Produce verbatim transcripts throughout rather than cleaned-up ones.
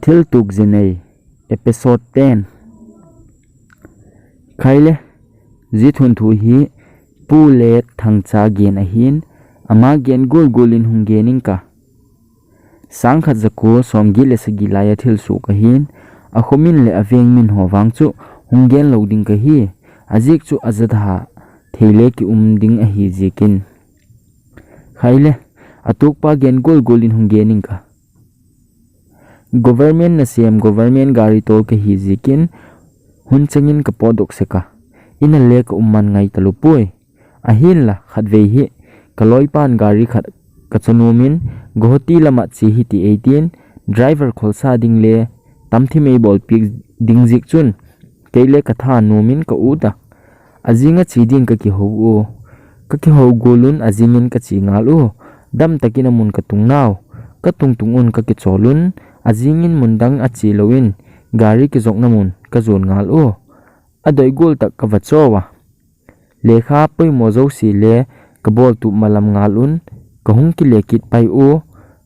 Thil tuk jinei, episode ten. Khaile, ji thunthu hi Pu le Thangcha gen ahin, ama gen gol gol in hung gen ing ka. Sangkhat jako somget le sagi lai a thil soh kahin, akhomin le aveng min ho vang chu hung gen lou ding kahi, ajiak chu ajat ha theile kium ding ahi jiakin. Khaile, atukpa gen gol gol in hung gen ing ka. Government nasem, government gari tol kahi jiakin, hun chengin kapotdoh sek a, in a le kaum man ngai talou poi. Ahinla, khatvei hi, kaloipan gari khat kachonom in, Guwahati lama che hite eitin, driver kholsa ding le tamthim eibolpeh ding jiak chun, kei le katha nom in ka-ut a. Ajing a che ding kakihou u. Kakihou gol un ajing in kache ngal u. Damtakin amun katung nau. Katung tung un kakichol un, ajing in mun dang a che louvin, gari kijotna mun kajon ngal u. Adoi gol tah kavacho a. Lekha poimo jouse le kabol tup malam ngal un, kahung kile kit pai u,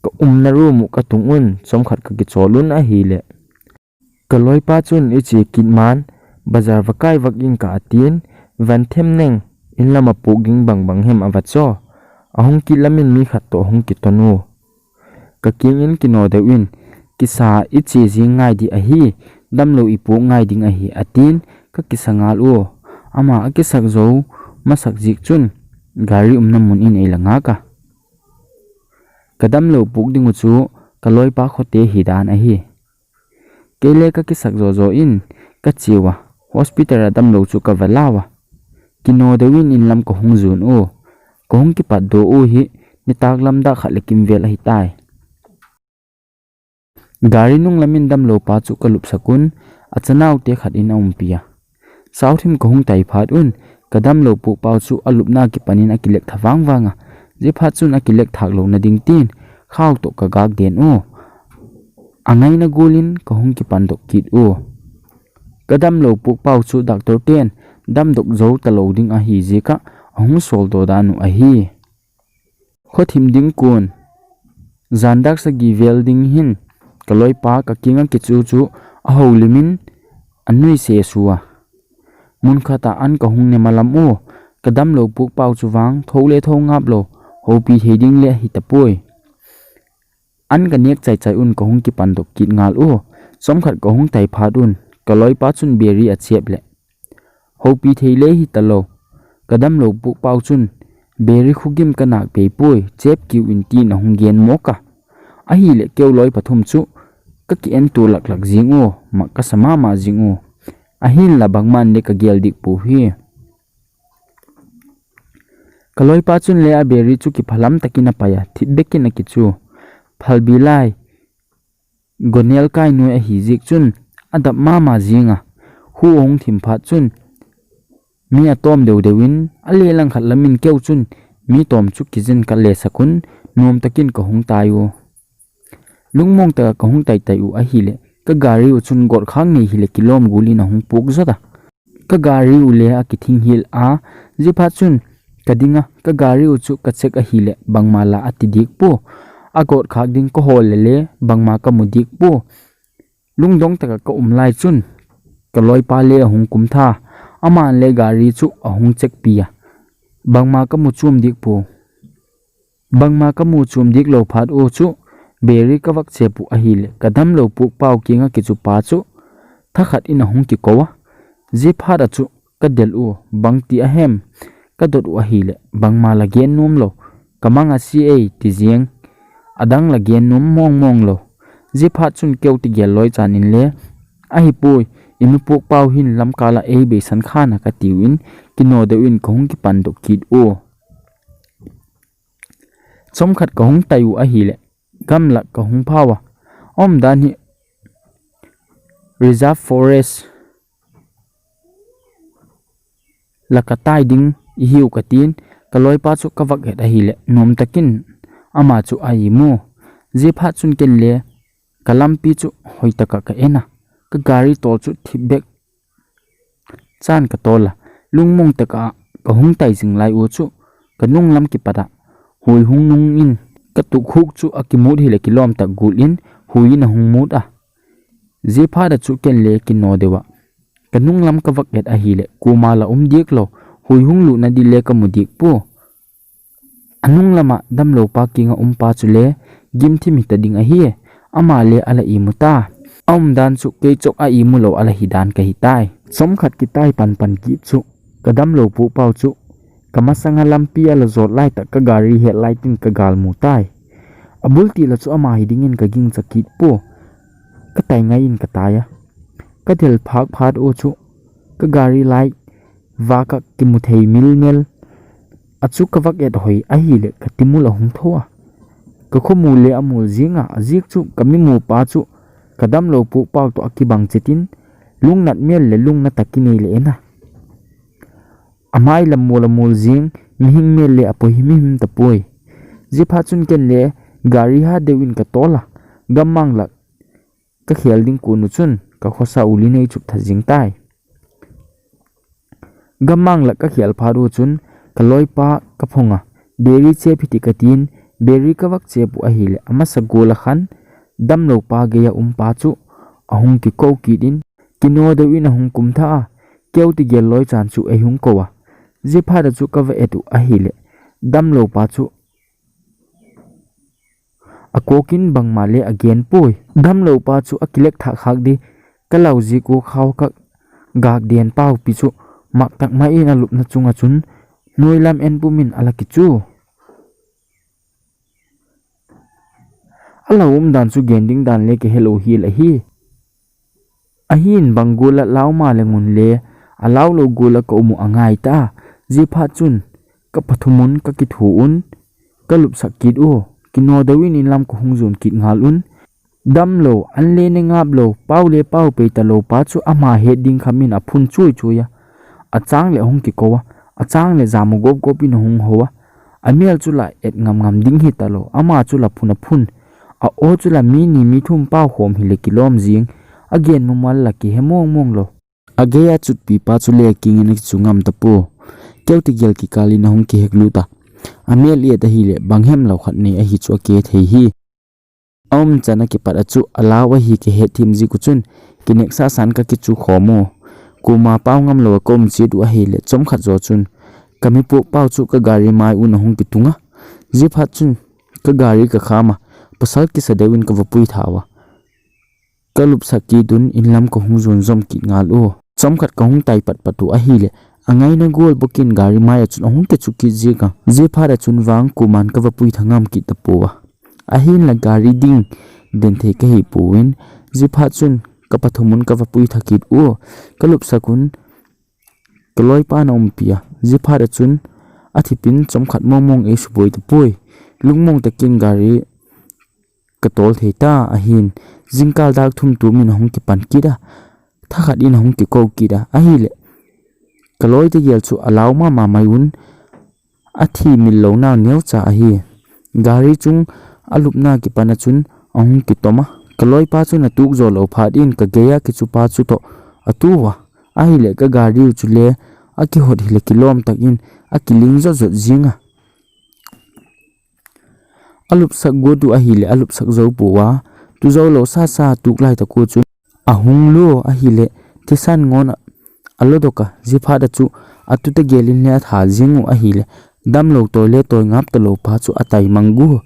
kaumna room u katung un, chomkhat kakichol un ahile. Kaloipa chun iche kit man, bazar vakai vak ing ka atin, van them neng, in lama pok ding bang bang hem avacho. Ahung kit lamin mi khat toh ahung kiton u. Kakiang in kino deuh in, kisa iche jing ngai ding ahi, damlou ipok ngai ding ahi, atin, kakisa ngal u. Ama akisak jou masak jiak chun, gari umna mun in eila ngak a. Kadamlou pok ding u chu, kaloipa khote hidan ahi. Kei le kakisak jo jo in, kache uva, hospital a damlou chu kava la uva. Kino deuh in in lam kahung jon u, kahung kipatdoh u hi, nitaklam dak khat le kimvel ahitai. Gari nung lamin damlou pa chu kalupsak un, achanaote khat in aumpi a. Saothim kahung tai phat un, kadamlou pok pau chu alupna kipan in akilek tha vang vang a. Jeh phat chun akilek thak louna ding tin, khao toh kagak den u. Angaina gol in kahung kipatdoh kit u. Kadamlou pok pau chu doctor ten damdoh jou talou ding ahi jiak a, ahung soldoh dan u ahi. Khothim ding kon, jan dak sagi vel ding hin, kaloipa kakiang a kichu chu ahoulim in anui sesu a. Mun khat a an kahung ne malam u, kadamlou pok pau chu vang, tho le tho ngap lou, houpi thei ding le hitapoi. An kanek chai chai un kahung kipatdoh kit ngal u, chomkhat kahung tai phat un, kaloipa chun beri achep le. Houpi thei le hitalou. Kadamlou pok pau chun, beri khugim kanak pei poi, chep kiu in tin ahung gen mok a. Ahile keu loi pathum chu, kaki entu lak lak jing u, mak kasa mama jing u. Ahinla bangman le kagel dik pou hi. Kaloipa chun le aberi chu kiphalam takin apai a, thipbeh in akichu. Phalbi lai, gonel kai noi ahi jiak chun, adap mama jing a. Hu ahung thim phat chun, mi atom deu deu in, ale langkhat lamin keu chun, mi tom chu kijin kale sak un, nom takin kahung tai u. Lungmong taka kahung tai tai u ahile, kagari u chun gotkhang nei hile kilom gul in ahung pok jot a. Kagari u le akithing hil a, jeh phat chun kading a, kagari u chu kacheck ahile bangma la ati dik pou. Agotkhak ding kahol le le bangma kamu dik pou. Lungdong taka kaum lai chun kaloipa le ahung kum tha, aman le gari chu ahung check pi a. Bangma kamu chom dik pou. Bangma kamu chom dik lou phat u chu, beri kavak chep u ahile, kadamlou pok pau kiang a kichu pa chu, thakhat in ahung kikou a. Jeh phat a chu, kadel u, bangti ahem, kadot u ahile, bangma la gen nom lou, kamang a si ei ti jeng, adang la gen nom mong mong lou. Jeh phat chun keu ti gel loi chan in le, ahipoi, inu pok pau hin lamkal a eibeisan khan a katiu in, kino deuh in kahung kipatdoh kit u. Chomkhat kahung tai u ahile, gamlah kahung phau a. Aumdan hi reserve forest la katai ding ihiu katin, kaloipa chu kavak het ahile, nom takin ama chu a-imu. Jeh phat chun ken le, kalampi chu hoitaka ka-en a, kagari tol chu thipbeh chan katol a, lungmong taka kahung tai jing lai u chu, kanung lam kipat a, hui hung nung in, katukhuk chu akimut hile kilom tak gul in, hui in ahung mut a. Jeh phat a chu ken le kino deuva ka nunglam ka vak et ahile, kuma la um dik lou, hui hung lutna di le ka mu dik po. A nunglam a damlou pa kinga um pa chu le gimthim hita ding ahi. Ama le ala imu ta. A umdan chu kei chok a imu lou ala hidan ka hitai. Chomkhat kitai panpan kit chu ka damlou pu pau chu ka masanga lampi ala jot lai tah ka gari headlight in ka gal mu tai. A bul ti la chu ama hi dingin ka gingcha kit po. Ka tai ngai in ka tai a. Ka del phak phat u chu ka gari light vaka kimu thei milmel. A chu ka vak et hoi ahile ka timul ahung tho a. Ka khomu le amul jinga, a jik chu ka mimu pa chu ka damlou pu pau to a kibang chetin, lungnat mel le lungna ta kinei le ena. A mai lam mul amul jing, mihing mel le apoi himhim ta poi. Jeh phat chun ken le gari ha deuin ka tol a, gammang la ka khel ding kun u chun ka khosa u li nei chup tha jing tai. Gammang la ka khel phat u chun ka loipa ka phong a, beri chep hiti ka tin, beri ka vak chep u ahile, amasa gol a khan damlou pa gei a um pa chu ahung kiko kit in, kino deuin ahung kum tha a, keu ti gel loi chan chu ei hung ko a. Jeh phat a chu ka va et u ahile, damlou pa chu a kokin bangma le a gen poi. Damlou pa chu a kilek thah khak di ka lau jik u khau ka gak den pau pi chu mak tak ma in a lupna chunga chun noilam en pum in ala kichu. A lau um dan chu gen ding dan le ka helou hi la hi. Ahin bang gol a lau ma le ngun le, a lau lou gol a ka um u a ngai ta. Jeh phat chun ka pathumun ka kithu un, ka lupsak kit u, kino deuin in lam ka hung jon kit ngal un. Damlou, an le ne ngap lou, pau le pau pei ta lou pa chu ama het ding kham in a phun chui chui a. A chang le hung kiko a, a chang le jam u gop gop in a hung ho a. A mel chu la et ngam ngam ding hi ta lou, ama chu la phun a phun. A o chu la mi ni mi thum pau khom hi le kilom jing, a gen mumal la kihe mong mong lou. A gei a chutpi pa chu le kingin a kichu ngam ta po. Keu ti gel kikal in a hung kihek lut a. A mel i et ahile bang hem lou khat nei ahi chu a ke thei hi. A um chan a kipat a chu a lau ahi kihe thim jik u chun kinek sa san ka kichu khom u. Kuma pau ngam lou a ka um chet u ahile chomkhat jo chun ka mi pu pau chu ka gari mai un a hung kitung a. Jeh phat chun ka gari ka kham a, pasal kisa deuin ka va pui tha u a. Ka lupsak kit un in lam ka hung jon jom kit ngal u. Chomkhat ka hung tai pat pat u ahile, a ngaina gol bokin gari mai a chun a hung kichu kit jik a. Jeh phat a chun vang kuman ka va pui tha ngam kit ta po a. Ahin la gari ding den thei ka hi pon, jeh phat chun ka pathumun ka va pui tha kit u. Ka lupsak un ka loipa na umpi a. Jeh phat a chun a thipin chomkhat mong mong ei suboi ta poi. Lungmong takin gari ka tol thei ta ahin, jingkal dak thum tumin a hung kipan kit a, thakhat in a hung kiko kit a, ahile ka loi te gel chu a lau mama mai un, a thi mil lou nau neo cha ahi. Gari chung a lupna kipan a chun a hung kitom a, ka loipa chun a tuk jo lou phat in ka gei a kichu pa chu toh a tu a, ahile ka gari u chu le a kihot hile kilom takin a kiling jot jot jing a. A lupsak got u ahile a lupsak jou po a, tu jou lou sa sa tuk lai tak u chun a hung lo ahile thisan ngon a, a lo dok a, jeh phat a chu a tu te gel in le a tha jing u ahile damlou toi le toi ngap ta lou pa chu a tai mang gu.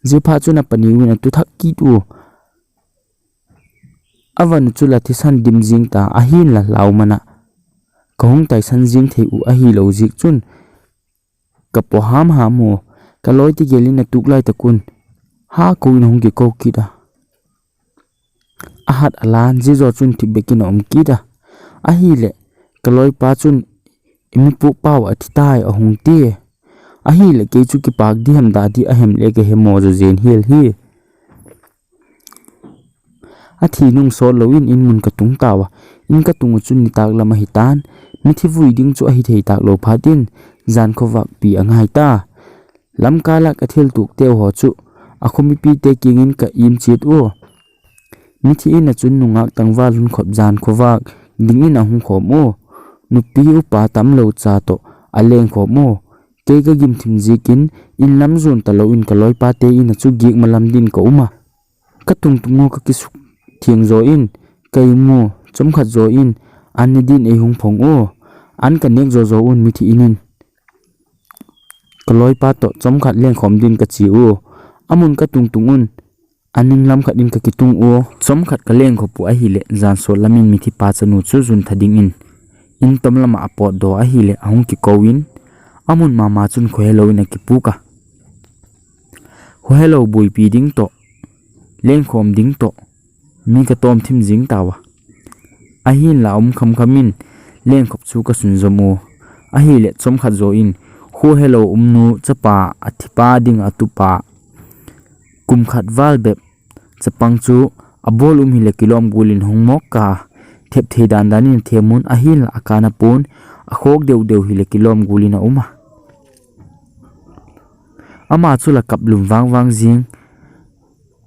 Jeh phat chun a pani un a tu thak kit u. A van u chu la thisan dim jing ta ahin la lau man a ka hung taisan jing thei u ahilou jik chun ka po ham ham u, ka loi te gel in a tuk lai tak un ha ko in a hung kiko kit a. A hat a lan jeh jo chun thip bek in a um kit a. Ahile ka loipa chun i mi pu pau a thi tai a hung ti. Ahile kei chu kipak di hem da di a hem le ka he mo jo jen hial hi. A thi nung sot lou in in mun ka tung tau a, in ka tung u chun nitak lam ahi tan, mithi vui ding chu ahi thei tak lou phat in, jan khovak pi a ngai ta. Lamkal a ka thil tuk teu ho chu a khomipi te kingin ka im chet u. Mithi in a chun nungak tangval hun khop jan khovak ding in a hung khom u. Nupi upa tam lou cha toh a leng khom u. Kei ka gim thim jik in, in lam jon ta lou in ka loipa te in a chu gik malam din ka um a. Ka tung tung u ka kisuk theng jo in, ka imu, chomkhat jo in, an ne din ei hung phong u, an ka nek jo jo un mithi in in. Ka loipa toh chomkhat lengkhom din ka che u, amun ka tung tung un, an ning lam khat in ka kitung u, chomkhat ka lengkhop u ahile, jan sot lam in mithi pa chanu chu jun tha ding in, in tom lama a pot do ahile, ahung kikou in, amun mama chun khohelou in a kipuk a. Khohelou buipi ding toh, lengkhom ding toh, mi ka tom thim jing tauva. Ahinla um kham kham in, lengkhop chu ka sun jom u. Ahile chomkhat jo in, khohelou umnu chapa a thipa ding a tupa. Kum khat val bep, chapang chu a bol um hile kilom gul in hung mok ka. Thep thei dan dan in them un ahinla a kana pon, a khok deu deu hile kilom gul in a um a. Ama chu la kap lum vang vang jing.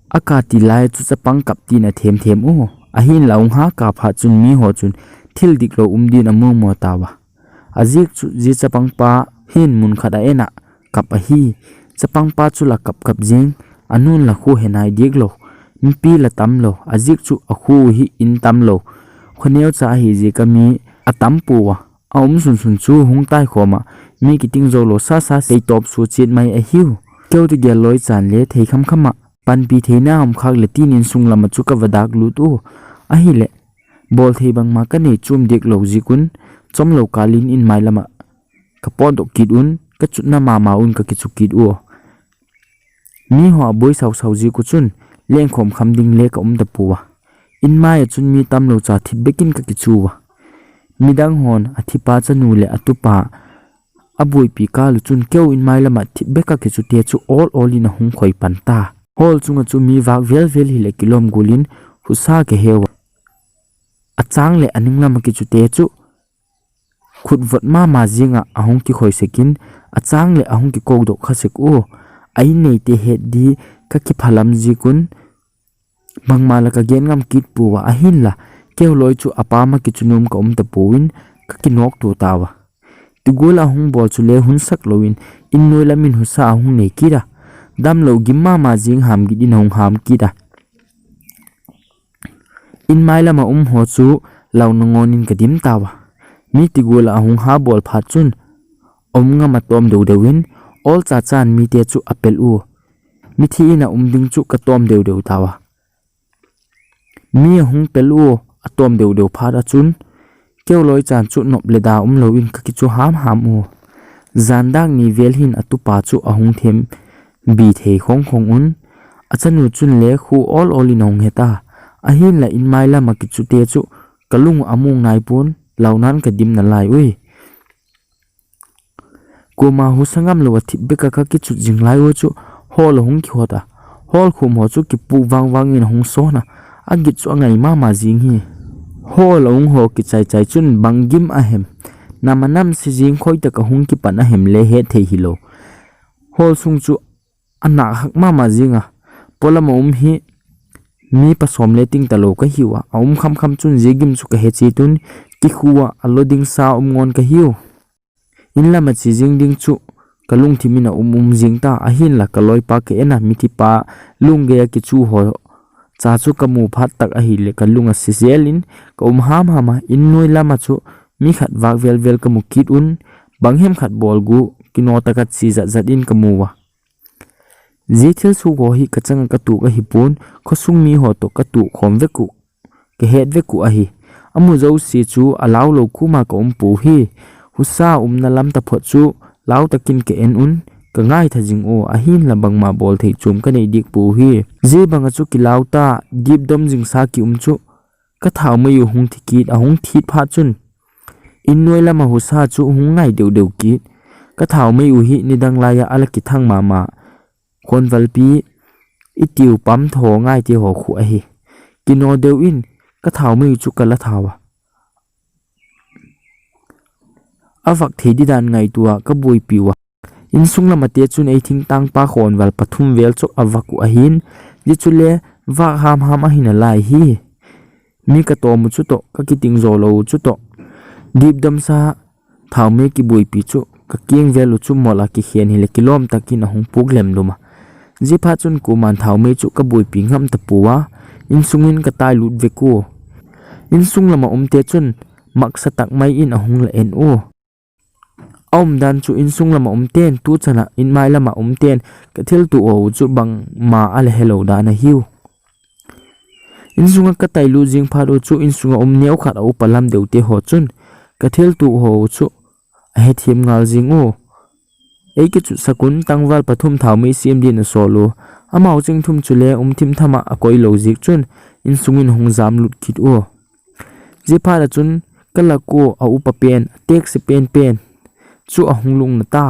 A ka ti lai chu chapang kap tin a them them u. Ahinla hung ha ka phat chun mi ho chun thil dik lo um din a mu mo tauva. A jik chu ji chapang pa hin mun khat a en a kap ahi. Chapang pa chu la kap kap jing. A nun la khu he nai dik lo. Mipi la tam lo. A jik chu a khu hi in tam lo. Khoneo cha ahi ji ka mi a tam pu a. A um sun sun chu hung tai khom a. Mi kiting jo lo sa sa sei top su chet mai ahiu. Keu ti gel loi chan le thei kham kham a. Panpi theina um khak le tin in sung lama chu ka va dak lut u. Ahile, bol thei bang ma ka nei chum dik lo jik un, chom lo ka lin in mai lama ka pot dok kit un, ka chutna mama un ka kichu kit u. Mi ho a boi sau sau jik u chun, lengkhom kham ding le ka um ta pu a. In mai a chun mi tam lo cha thip bek in ka kichu a. Midang hon a thipa chanu le a tupa, a buipi ka lu chun keu in mai lama thip bek a kichu te chu ol ol in a hung khoi pan ta. Hol chunga chu mi vak vel vel hile kilom gul in husa ka heu a. A chang le a ning lama kichu te chu khut vot mama jinga a hung kikhoi sek in, a chang le a hung kikou dok kha sek u. A in nei te het di ka kiphalam jik un. Bangma la ka gen ngam kit pu a ahinla, keu loi chu a pa ma kichu num ka um ta pu in ka kinok tu tauva. Tigul a hung bol chu le hun sak lo in, in noi lam in husa a hung nei kit a. Dam lo gim mama jing ham git in a hung ham kit a. In mai lama um ho chu lau na ngon in ka dim tauva. Mi tigul a hung ha bol phat chun, om ngam a tom deu deu in, ol cha chan mi te chu a pel u. Mithi in a um ding chu ka tom deu deu tauva. Mi a hung pel u a tom deu deu phat a chun, keu loi chan chu nop le da um lo in ka kichu ham ham u. Jan dak ni vel hin a tupa chu a hung them bi thei khong khong un. A chanu chun le khu ol ol in a hung he ta. Ahinla in mai lama kichu te chu ka lung a mung nai pun, lau nan ka dim na lai ui. Kuma husa ngam lo a thip bek a ka kichut jing lai u chu hol a hung kihot a. Hol khum ho chu kipu vang vang in a hung son a. A git chu a ngai mama jing hi. Hol a hung ho kichai chai chun bang gim a hem. Nam a nam si jing khoi tak a hung kipan a hem le he thei hi lo. Hol sung chu a nak hak mama jing a. Polam a um hi mi pa som le ting ta lo ka hiu a. A um kham kham chun ji gim chu ka he chi tun kikhu a a lo ding sa um ngon ka hiu. In lama chi jing ding chu ka lungthim in a um um jing ta ahinla ka loipa ka en a mithi pa lunggei a kichu ho cha chu ka mu phat tak ahile ka lung a si zel in ka um ham ham a in noi lama chu mi khat vak vel vel ka mu kit un bang hem khat bol gu kino taka chi zat zat in ka mu a. Ji thil suk ho hi ka changa ka tuk ahi pon khosung mi ho to ka tuk khom vek u. Ka het vek u ahi. A mu jouse chu a lau lo kuma ka um pu hi. Husa umna lam ta phot chu lau takin ka en un, ka ngai tha jing u ahinla bangma bol thei chum ka nei dik pu hi. Ji banga chu ki lau ta, dip dom jing sa ki um chu ka thau mai u hung thi kit a hung thit phat chun. In noi lama husa chu hung ngai deu deu kit. Ka thau mai u hi nidang lai a a la ki thang mama. Khonvalpi i tiu pam tho ngai ti ho khu ahi. Kino deu in ka thau mai chu ka la thau a. A vak thei di dan ngai tua ka buaipi u a. Insung lama te chun ei thing tang pa khonval pathum vel chu a vak u ahin. Di chu le vak ham ham ahin a lai hi. Mi ka tom u chu to, ka kiting zo lo u chu to. Dip dom sa, thau mai ki buaipi chu, ka kiang vel u chu mol a ki khen hile kilom takin a hung puk lem lum a. Ji phat chun kuman thau mai chu ka buaipi ngam ta pu a. Insungin ka tai lut vek u. Insung lama umte chun maksa tak mai in ahung la en u. A umdan chu insung lama umten tuchana inmai lama umten ka thiltuh ho chu bangma a la helo dan ahiu. Insunga ka tai lut jing phat u chu insunga um neo khat a upa lam deute ho chun ka thiltuh ho chu a hethem ngal jing u. Ei kichut sakun tangval pathum thau mei sim din a sol u. Amau ching thum chu le um thim thama a koi lo jik chun insungin hung jam lut kit u. Jiphat a chun ka lak u a upa pen, a tekse pen pen chu a hung lungna ta.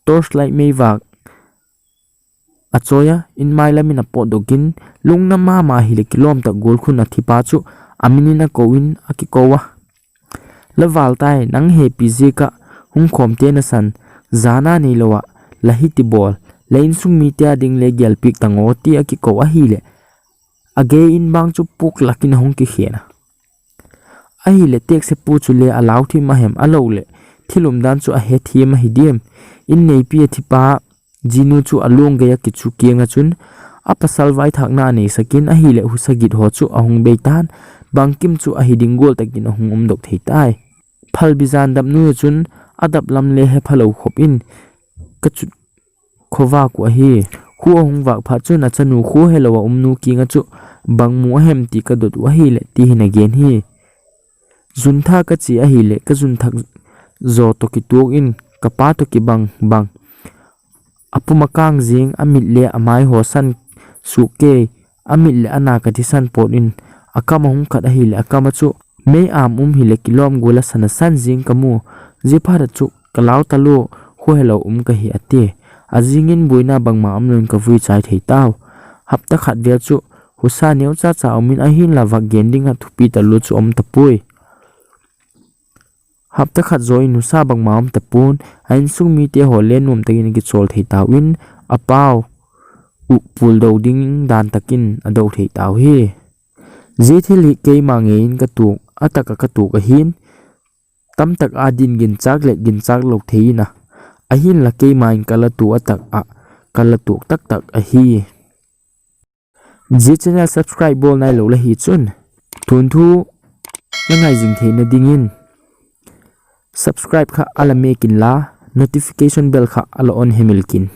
Torch light meivak a choi a, inmai lamin a potdoh in, lungna mama hile kilom tak gol khun a thipa chu a minin a ko in a kiko a. La val tai, nang hepi jeh a hung khom te nasan, jana nei lo a, la hiti bol, la insung mite a ding le gelpik tango ti a kiko ahile, a gei in bang chu puk lakin a hung kikhen a. Ahile tekse pu chu le a lau thim a hem a lo le, thil umdan chu a hethem ahi diam, in neipi a thipa, jinu chu a lung gei a kichu kiang a chun, a pasal vaithakna a nei sakin ahile husa git ho chu a hung bei tan, bangkim chu a hi ding gol takin a hung um dok thei tai. Phalbi jan dap nu a chun a dap lam le he phalo khop in ka chut khovak u ahi. Khu a hung vak phat chun a chanu khu helo a um nu kiang a chu bang mu a hem ti ka dot u ahile ti hin a gen hi. Jun tha ka chi ahile ka jun thak jo to kituak in ka pa to kibang bang. A pum a kang jing a mit le a mai ho san suk kei a mit le a na ka thisan pot in a kam a hung khat ahile a kam a chu mei am um hile kilom gol a san a san jing ka mu. Jiphat a chu ka lau talu khu helo um ka hi a ti. A jingin buina bangma um loin ka vui chai thei tau. Hapta khat vel chu husa neo cha cha um in ahin la vak gen ding a thupi talu chu um tapui. Hapta khat jo in husa bangma um tapun, a insung mite ho le nuam takin a kichol thei tau in, a pau u pul do ding dan takin a do thei tau hi. Jithil hi keima ngei in ka tuk, a tak a ka tuk ahin, tam tak a din gin chak le gin chak lo thei in a, ahin la keima in ka la tu a tak a, ka la tuk tak tak ahi. Zia channel subscribe bol nai lo la hi chun, tun thu la ngai jing theina dingin subscribe kha a la mek in la, notification bell kha a la on hemil kin.